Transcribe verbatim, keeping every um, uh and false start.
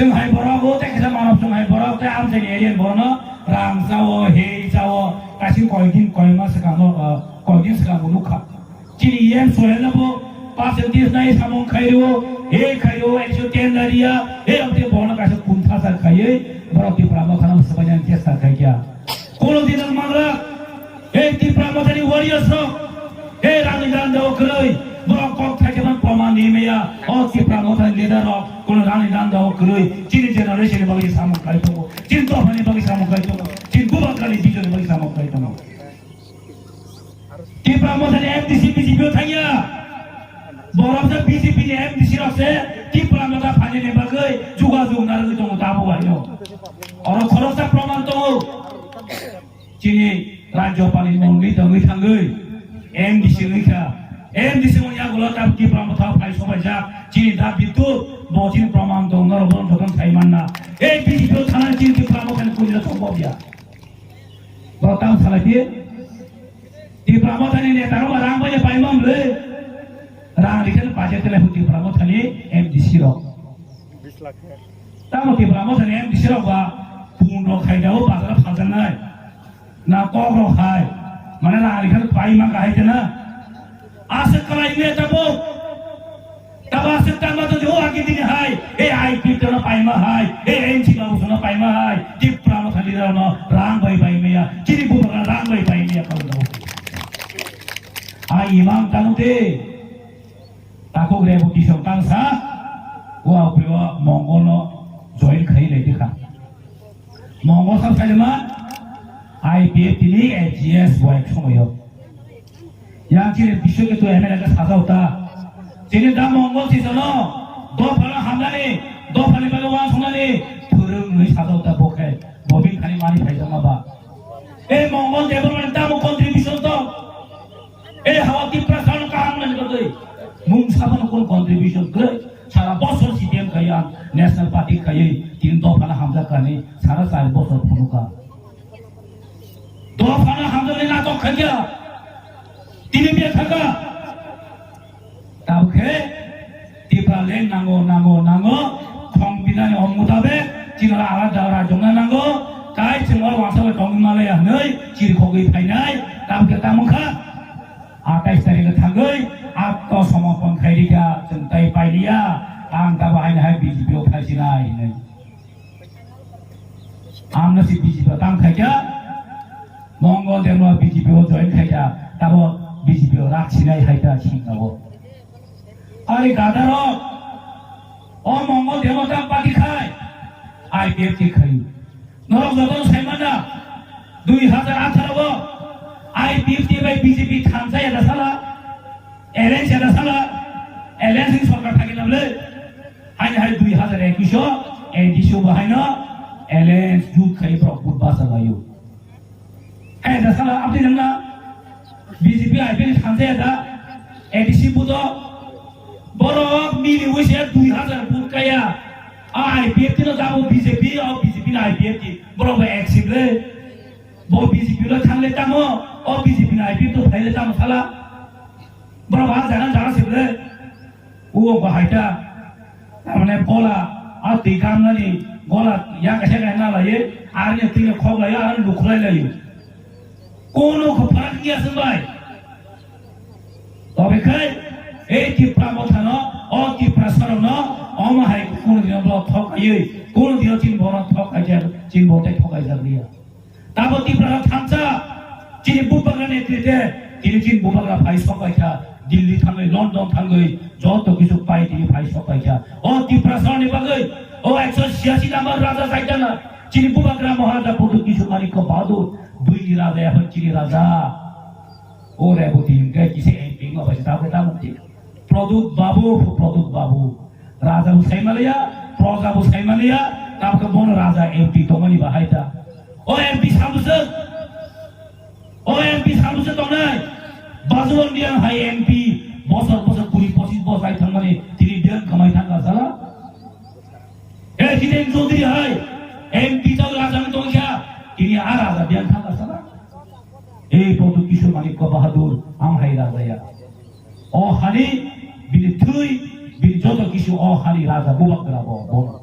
Chwng hai borok o tei kisa manob chwng hai borok tei amchaini alien borokno rang chao, hei chao, kaisa koikdin koima swkango, ah, koikdin swkango nukha. Chini E M Sohel no bo percentage nai samung khaio, he khaio, ekso ten laria, he abte bono kaisa kunthasar khaiwi, borok Tipra Mothano swbainani chesta khaikha. Kono dinang mangra, he Tipra Mothani warriors rok, he rangni danda o kwrwi, borok kok thaikhe man proman ni meya, o Tipra Mothani leader rok, kono rangni danda o kwrwi, chini generation ni bagwi samung khai tongo, chini dophani bagwi samung khai tongo, chini bubagrani vision ni bagwi samung khai tongo. Tipra Mothani M D C B J P o thangya. Borok se B J P ni M D C rok se Tipra Motha phainani bagwi jugajug narwgwi tongo tabuk haino. Oro khoroksa proman tongo. Chini Rajyapal ni mungwi tongwi thangwi M D C wngkha. M D C wngya gulo tab Tipra Motha phai sobaijak. Chini da Bidyut bo chini proman tongo, norok bono jotono sai manna. Ei B J P o thana chini Tipra Mothani kunjra sombobya. Bo tam salai di. Tipra Mothani neta rok rang bai pai mam le. Rang rikhe budget le Tipra Mothani M D C rok. Tamo Tipra Mothani M D C rok ba pun rok khai daw bazar phaljanai. Na kok rok hai. Mane rang rikhe pai ma kahai tena. Aswk kwlai ne tabuk. Tabuk aswk tangma tong di, o agi tini hai, e I P F T no paima hai, e N C Babu no paima hai, Tipra Motha leader no rang bai bai maya, chini bubagra rang bai bai maya kau no. Ai imam tang de. Takuk rebu kisong tang sa, wa prio Mongol no join khai lai dikha. Mongol sab sai ma, I P F T ni A G S bo ek somoyo. Yang chini bisyo ke tu M L A ke sajao ta. Chini da Mongol si sano, dophano hamnani, dophani bagwi wansongnani, phwrwng nwi sajao ta bo khe, bo bini thani mani phaijak ma ba. E Mongol Debbarmani tamo contribution to? E hawa Tiprasa no kaham nani bagwi, mung sabano kon contribution kwrwi, sara bosor C P M khaiya, National Party khaiwi, tin dophano hamjak kani, sara char bosor phunuka. Dophano hamjaknai natok khaikha. Tini bia thaka. Tabukhe Tipra leng nango, nango, nango. Khong binani o mutabe chini alada rajongna nango. Tai chwng o wangsa bai tongwi malaya hwnwi chiri khogwi phainai. Tabukhe tamo kha. Atais tarikh thangwi atto somopon khairikha chwng tai pailiya. Ang tabo haino hai B J P o phaisinai hwnwi. Amno si B J P o tang khaikha, Mongol Debno B J P o join khaikha, tabo B J P o rak sinai haikha singabo. Ari gadarok, o Mongol Debno tang party khai, I P F T khai. Norok joto saimana, dui hazar atharo o I P F T bai B J P thansa ya da sala, alliance ya da sala, alliance ni sorkar thagi na bwle. Haino hai dui hazar ekwis o A D C o bo haino alliance jut khai borok vote basa laio. Hai da sala abdi nangna B J P I P F ni thansa ya da A D C vote o borok mili wise dui hazar vote kaya. A I P F T no jabo B J P, o B J P no I P F T borok bo accept le. Bo B J P lo thangle tamo, o B J P no I P F T phaile tamo sala. Borok ba jaga jaga sible. Uo bahaita. Tamane bola, a twi kamnani gola ya kaisa kaisa na laye, arni twi khok laye, arni lukhulai laye. Kono kho pharak ya sumbai. Tobe khai, ei Tipra Mothano, o Tiprasarokno, omo hai kono dino bo thok ayoi, kono dino chin bono thok ajar, chin bote thok ajar liya. Tabo Tipra thansa, chini bubagra netrite, chini chini bubagra phai sok bai kha, Delhi thangwi, London thangwi, joto kisu pai tini phai sok bai kha. O Tiprasani bagwi, o ekso siyasi number raja Chaitanya, chini bubagra Maharaja Pradyut Kishore Manikya Bahadur, buini raja, ekhon chini raja. O Reboti hingke kisa M P wngma bai se tabuk tabuk ti. Pradyut Babu, Pradyut Babu. Raja bo sai maliya, proja bo sai maliya, tabuk bono raja M P tongmani bahai ta. O M P sabusa, o M P sabusa tongnai. Bajuwan Reang hai M P, bosor bosor kuri pochis bosor hai thangmani, tini Reang kamai thangka sala. E Hiten Chaudhary hai M P tong raja tongkha, tini a raja Reang thangka sala. Ei Pradyut Kishore Manikya Bahadur, ang hai raja ya. O hani, bini thwi, bini joto kisu o hani raja bubagra bo, bo.